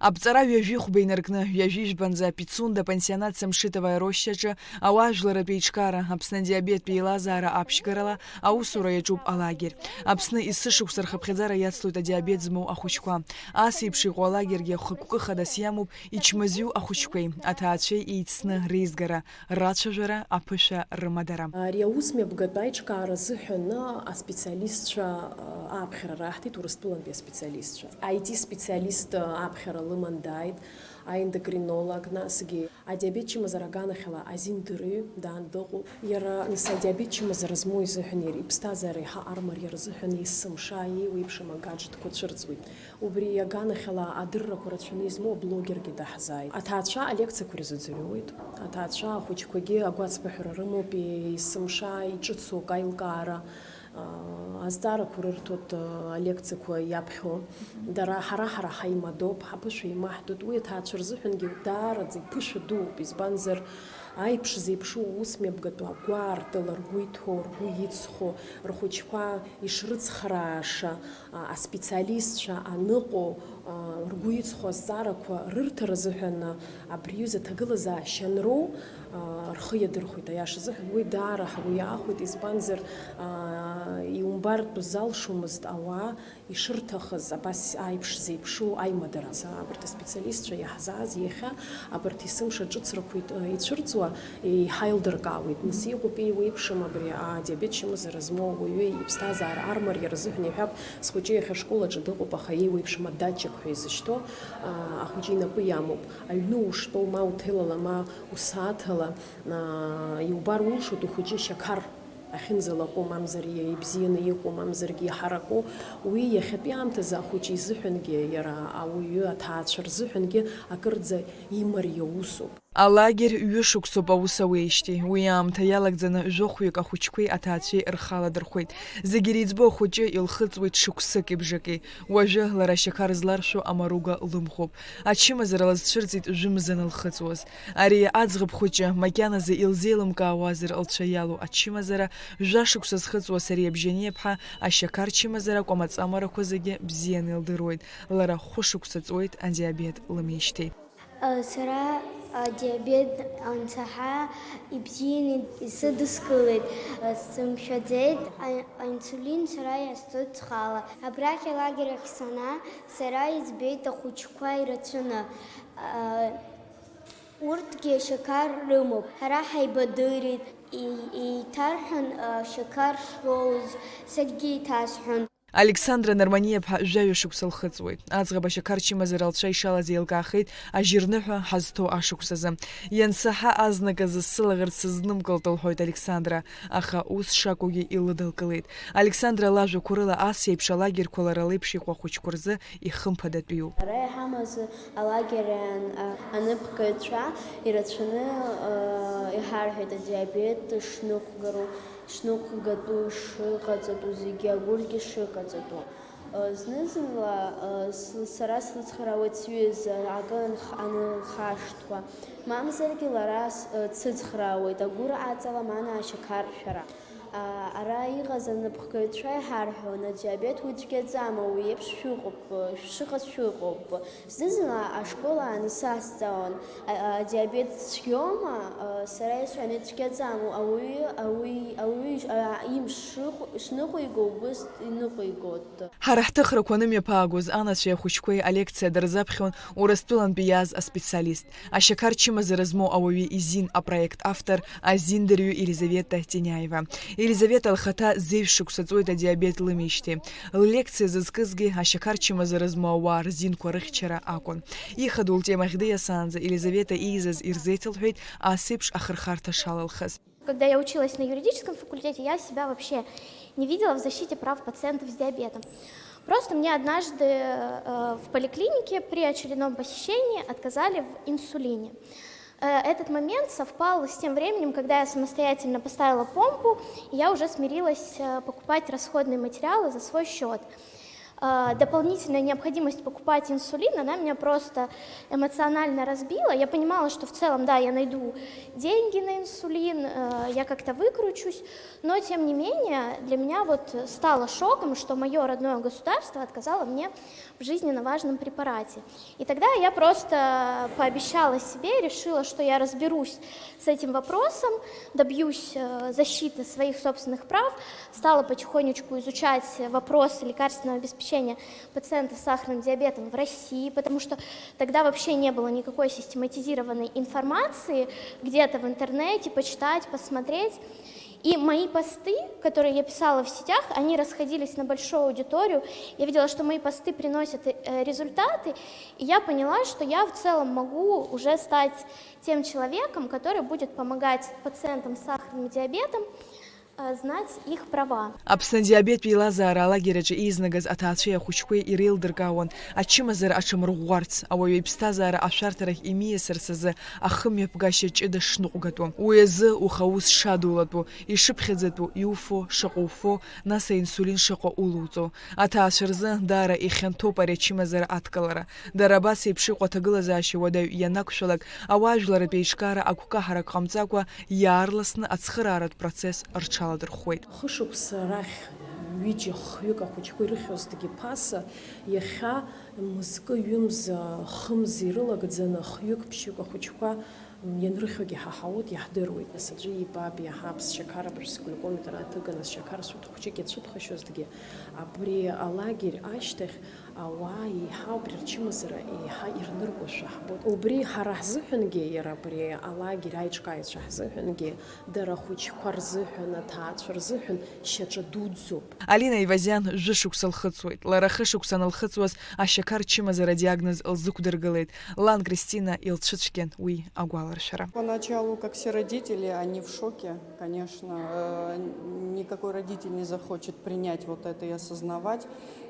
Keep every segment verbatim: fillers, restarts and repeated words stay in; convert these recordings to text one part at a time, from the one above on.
Аԥҵара ҩажәи хәба инаркны, ҩажәи жәбанӡа Пицунда апансионат Самшитовая рощаҿы ауаажәларратә еиҿкаара, Аԥсны адиабеттә еилазаара аԥшьгарала аусура иаҿуп алагер. Аԥсны есышықәса рхыԥхьаӡара иацлоит адиабет змоу ахәыҷқәа. Ас еиԥш иҟоу алагергьы хықәкы хадас иамоуп ичмазаҩу ахәыҷқәеи аҭаацәеи еицны реизгара, рацәажәара, аԥышәа рымадара. Ари аусмҩаԥгатә аиҿкаара азыҳәан аспециалистцәа, а, аԥхьара раҳҭеит, Урыстәылантәи аспециалистцәа. I T специалист, а, аԥхьара лыман дааит, аендокринолог, насгьы адиабет чымазара аганахьала азиндырҩ даан дыҟоуп. Иара, нас, адиабет чымазара змоу изыҳәан иара иԥсҭазаара еиҳа армариа рзыҳәан есымша еиуеиԥшым агаџ дқәа цәырҵуеит. Убри аганахьала адыррақәа рацәаны измоу аблогергьы даҳзааит. Аҭаацәа алекциақәа ирзыӡырҩуеит. Аҭаацәа ахәыҷқәагьы агәацԥыҳәара рымоуп, есымша иҿыцу акы аилкаара, аа, азҵаарақәа рырҭоит, аа, алекциақәа иаԥхьо. Дара ҳара-ҳара ҳаимадоуп, ҳаԥышәа еимаҳдоит. Уи аҭаацәа рзыҳәангьы даараӡа иԥышәа дууп, избанзар, аиԥш зеиԥшу аусмҩаԥгатәу агәаартыла ргәы иҭоу, ргәы иҵхо, рхәыҷқәа ишрыцхрааша, а, аспециалистцәа аныҟоу, а, ргәы иҵхо азҵаарақәа рырҭара азыҳәан, а, абри аҩыза аҭагылазаашьа анроу, а, рхы иадырхәеит. Аиаша азыҳәан уи даара ҳгәы иаахәеит, избанзар, а, иумбартә залшомызт ауаа ишырҭахыз абас аиԥш зеиԥшу аимадара. Абарҭ аспециалистцәа иаҳзааз иахьа абарҭ есымша ҿыцрақәа ит-, ицәырҵуа еиҳа еилдыркаауеит. Нас иҟоуп еиуеиԥшым абри адиабет чымазара змоу ауаҩы иԥсҭазаара армариа рзыҳәан иҳәап, схәыҷы иахьа ашкол аҿы дыҟоуп, аха еиуеиԥшым адатчик ҳәа изышьҭоу, а, ахәыҷы инапы иамоуп. Аҩны уштәоу, ма уҭелала, ма усааҭала, а, иубар улшоит ухәыҷы шьақар ахьынӡалаҟәу, мамзар ибзианы иҟоу, мамзаргьы иҳараку, уи иахьатәи аамҭазы ахәыҷы изыҳәангьы, иара ауаҩы аҭаацәа рзыҳәангьы акырӡа имариа усуп. Алагер ҩышықәсоуп аус ауеижьҭеи. Уи аамҭа иалагӡаны жәохәҩык ахәыҷқәеи аҭаацәеи рхы аладырхәеит. Зегь иреиҵбу ахәыҷы илхыҵуеит шықәсыки бжаки. Уажәы лара ашьақар зларшәу амаруга лымхуп. Ачымазара лазцәырҵит жәымз анылхыҵуаз. Ари аӡӷаб хәыҷы макьаназы илзеилымкаауазар лцәа иалоу ачымазара, жәа шықәса зхыҵуа Сариа Бжьаниаԥҳа ашьақар чымазара акәамаҵамарақәа зегьы бзианы илдыруеит. Лара хәышықәса ҵуеит адиабет лымеижьҭеи. Сара адиабет ансаҳа ибзианы исыдыскылеит, сымшәаӡеит, а-, аинсулин сара иасҵоит схала. Абрахь алагерь ахь санаа, сара избеит ахәыҷқәа ирацәаны. А, урҭгьы ашьақар рымоуп. Ҳара ҳаибадырит, и-, еиҭарҳәон, а, ашьақар шроуз, саргьы еиҭасҳәон. Александра Нарманиаԥҳа жәаҩа шықәса лхыҵуеит. Аӡӷаб ашьақар чымазара лцәа ишалаз еилкаахеит ажьырныҳәа ҳазҭоу ашықәсазы. Иансаҳа азныказы сылаӷырӡ сызнымкылт, лҳәоит Александра, аха ус шакәугьы илыдылкылеит. Александра лажәақәа рыла, ас еиԥш алагерьқәа лара леиԥш иҟоу ахәыҷқәа рзы ихымԥадатәиуп. Ара иҳамаз алагериан, а, аныԥхгаҩцәа ирацәаны, а, иҳарҳәеит адиабет шныҟәгароу, шныҟәгатәу, шыҟаҵатәу, зегьы агәыргьы шыҟаҵатәу. Зны-зынла, с-, сара срыцхраауеит сҩыза, акы анх-, анылхашҭуа. Мамзаргьы лара с-, дсыцхраауеит, агәыр аҵала, мана ашьақаршәара. А, ара иҟаз аныԥхгаҩцәа иҳарҳәон, адиабет уи цәгьаӡам, ауаҩы иеиԥш шәыҟоуп, шәшыҟаз шәыҟоуп. Зны-зынла ашкол ааны сазҵаауан, а, а, адиабет цәгьоума? А, сара исҳәон, ицәгьаӡам, ауаҩы, ауаҩы, ауаҩы иш-, а, имш шыҟ-, шныҟәиго убыс иныҟәигоит. Ҳара ҳҭыхрақәа анымҩаԥаагоз, анацәеи ахәыҷқәеи алекциа дырзаԥхьон Урыстәылантәи иааз аспециалист, ашьақар чымазара змоу ауаҩы изин апроект автор, азиндырҩы Елизавета Теняева. Елизавета лхаҭа зеижә шықәса ҵуеит адиабет лымеижьҭеи. Ллекциа зызкызгьы ашьақар чымазара змоу ауаа рзинқәа рыхьчара акәын. Ихадоу лтемахь диасаанӡа Елизавета ииӡаз ирзеиҭалҳәеит ас еиԥш ахырхарҭа шалалхыз. Когда я училась на юридическом факультете, я себя вообще не видела в защите прав пациентов с диабетом. Просто мне однажды, э, в поликлинике при очередном посещении отказали в инсулине. Э, этот момент совпал с тем временем, когда я самостоятельно поставила помпу, и я уже смирилась, э, покупать расходные материалы за свой счёт. А, дополнительная необходимость покупать инсулин, она меня просто эмоционально разбила. Я понимала, что в целом, да, я найду деньги на инсулин, э, я как-то выкручусь, но тем не менее для меня вот стало шоком, что мое родное государство отказало мне в жизненно важном препарате. И тогда я просто пообещала себе, решила, что я разберусь с этим вопросом, добьюсь э, защиты своих собственных прав, стала потихонечку изучать вопросы лекарственного обеспечения пациентов с сахарным диабетом в России, потому что тогда вообще не было никакой систематизированной информации где-то в интернете, почитать, посмотреть. И мои посты, которые я писала в сетях, они расходились на большую аудиторию. Я видела, что мои посты приносят э, результаты, и я поняла, что я в целом могу уже стать тем человеком, который будет помогать пациентам с сахарным диабетом э, знать их права. Аԥсны адиабеттә еилазаара алагераҿы еизнагаз аҭаацәеи ахәыҷқәеи иреилдыркаауан ачымазара аҽамырӷәӷәарц, ауаҩы иԥсҭазаара ашәарҭарахь имиасырц азы ахымҩаԥгашьа ҷыда шныҟәгатәу. Уи азы ухаус шадулатәу, ишыԥхьаӡатәу, иуфо, шаҟа уфо, нас аинсулин шаҟа улуҵо. Аҭаацәа рзы даара ихьанҭоуп ари ачымазара адкылара. Дара абас еиԥш иҟоу аҭагылазаашьа уадаҩ ианақәшәалак, ауаажәларратә еиҿкаара агәкаҳарак ҟамҵакәа, иаарласны ацхырааратә процесс рҽаладырхәуеит. Хышықәса рахь ҩыџьа-хҩык ахәыҷқәа ирыхьуазҭгьы ԥаса, иахьа мызкы, ҩымз, хымз ирылагӡаны хҩык-ԥшьҩык ахәыҷқәа ианрыхьуагьы ҳаҳауеит, иаҳдыруеит. Нас аӡәы ибап, иаҳап, сшьақар абыржә сглюкометр ааҭыганы, сшьақар сут хәыҷык иацәыԥхашьозҭгьы, абри алагерь ашьҭахь ауаа еиҳа убри рчымазара еиҳа ирныркуашәа ҳбоит. Убри ҳара ҳзыҳәангьы, иара абри алагерь аиҿкааҩцәа ҳзыҳәангьы, дара ахәыҷқәа рзыҳәан, аҭаацәа рзыҳәан шьаҿа дуӡӡоуп. Алина Ивазиан жәышықәса лхыҵуеит. Лара хышықәса анылхыҵуаз, ашьақар чымазара диагноз лзықәдыргылеит. Лан Кристина илцәыцәгьан уи агәаларшәара. Поначалу, как все родители, они в шоке, конечно. Э, никакой родитель не захочет принять вот это и осознавать.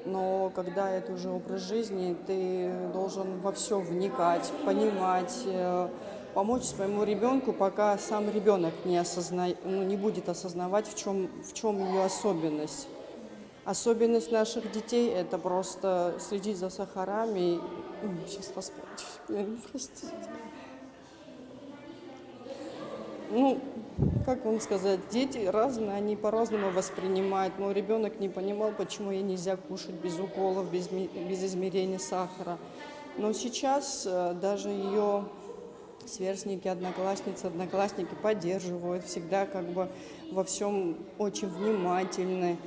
Но когда это уже образ жизни, ты должен во всё вникать, понимать, э, помочь своему ребёнку, пока сам ребёнок не осозна-, ну, не будет осознавать, в чём, в чём её особенность. Особенность наших детей — это просто следить за сахарами. Ой, щас расплачусь, блин, простите. Ну, как вам сказать, дети разные, они по-разному воспринимают. Мой ребёнок не понимал, почему ей нельзя кушать без уколов, без ми-, без измерения сахара. Но сейчас, э, даже её сверстники, одноклассницы, одноклассники поддерживают, всегда как бы во всём очень внимательны.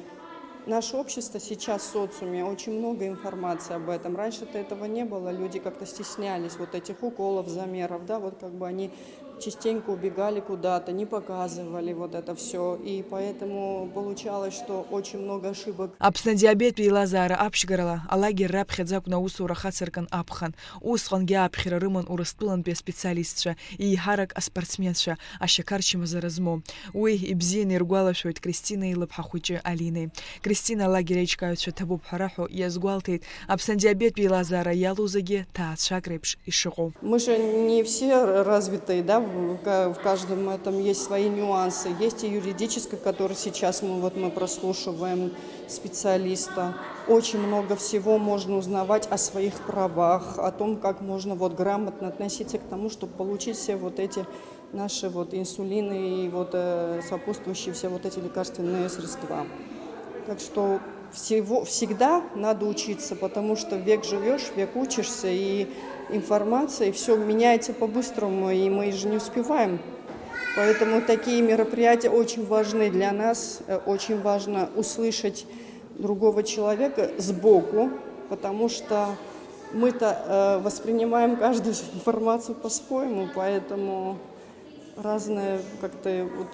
Наше общество сейчас в социуме, очень много информации об этом. Раньше-то этого не было, люди как-то стеснялись вот этих уколов, замеров, да, вот как бы они частенько убегали куда-то, не показывали вот это всё. И поэтому получалось, что очень много ошибок. Аԥсны адиабеттә еилазаара аԥшьгарала алагер раԥхьаӡа акәны аусура хацыркын аԥхын. Усҟангьы ааԥхьара рыман Урыстәылантәи аспециалистцәа, еиҳарак аспортсменцәа, ашьақар чымазара змоу. Уи ибзианы иргәалашәоит Кристинеи лыԥҳа хәыҷы Алинеи. Кристина алагер аиҿкааҩцәа ҭабуп ҳәа раҳәо иазгәалҭеит, Аԥсны адиабеттә еилазаара иалоу зегьы ҭаацәак реиԥш ишыҟоу. Мы же не все р-, развитые, да, в, ка-, в каждом этом есть свои нюансы. Есть и юридический, который сейчас мы, вот мы прослушиваем специалиста. Очень много всего можно узнавать о своих правах, о том, как можно вот грамотно относиться к тому, чтобы получить все вот эти наши вот инсулины и вот, э, сопутствующие все вот эти лекарственные средства. Так что всего, всегда надо учиться, потому что век живёшь, век учишься, и информация, и всё меняется по-быстрому, и мы же не успеваем. Поэтому такие мероприятия очень важны для нас, э, очень важно услышать другого человека сбоку, потому что мы-то, э, воспринимаем каждую информацию по-своему, поэтому разные как-то вот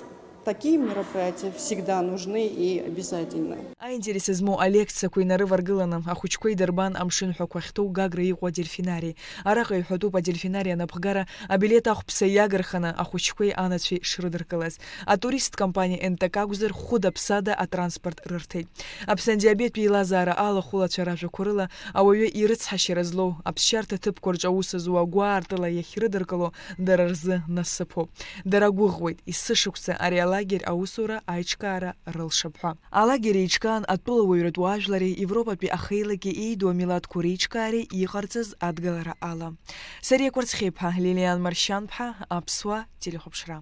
такие мероприятия всегда нужны и обязательны. Аинтерес змоу алекциақәа инарываргыланы, ахәыҷқәа идырбан амшынҳәақәа ахьҭоу Гагра иҟоу адельфинари. Араҟа иҳәатәуп адельфинари анапхгара абилеҭ ахәԥса иагарханы ахәыҷқәеи анацәеи шрыдыркылаз. Атуристтә компаниа Н Т К акәзар, хәыда-ԥсада атранспорт рырҭеит. Аԥсны адиабеттә еилазаара алахәылацәа ражәақәа рыла, ауаҩы ирыцҳашьара злоу, аԥсшьарҭа ҭыԥқәа рҿы аус зуа гәаартыла иахьрыдыркыло дара рзы насыԥуп. Дара гәыӷуеит, есышықәса ари алагер аусура аиҿкаара рылшап ҳәа. Алагер еиҿкаан атәылауаҩратә уаажәлари Европатәи ахеилаки еидоу амилаҭқәа реиҿкаареи иҟарҵаз адгалара ала. Сариа Кәарцхиԥҳа, Лилиан Маршьанԥҳа, Аԥсуа телехәаԥшра.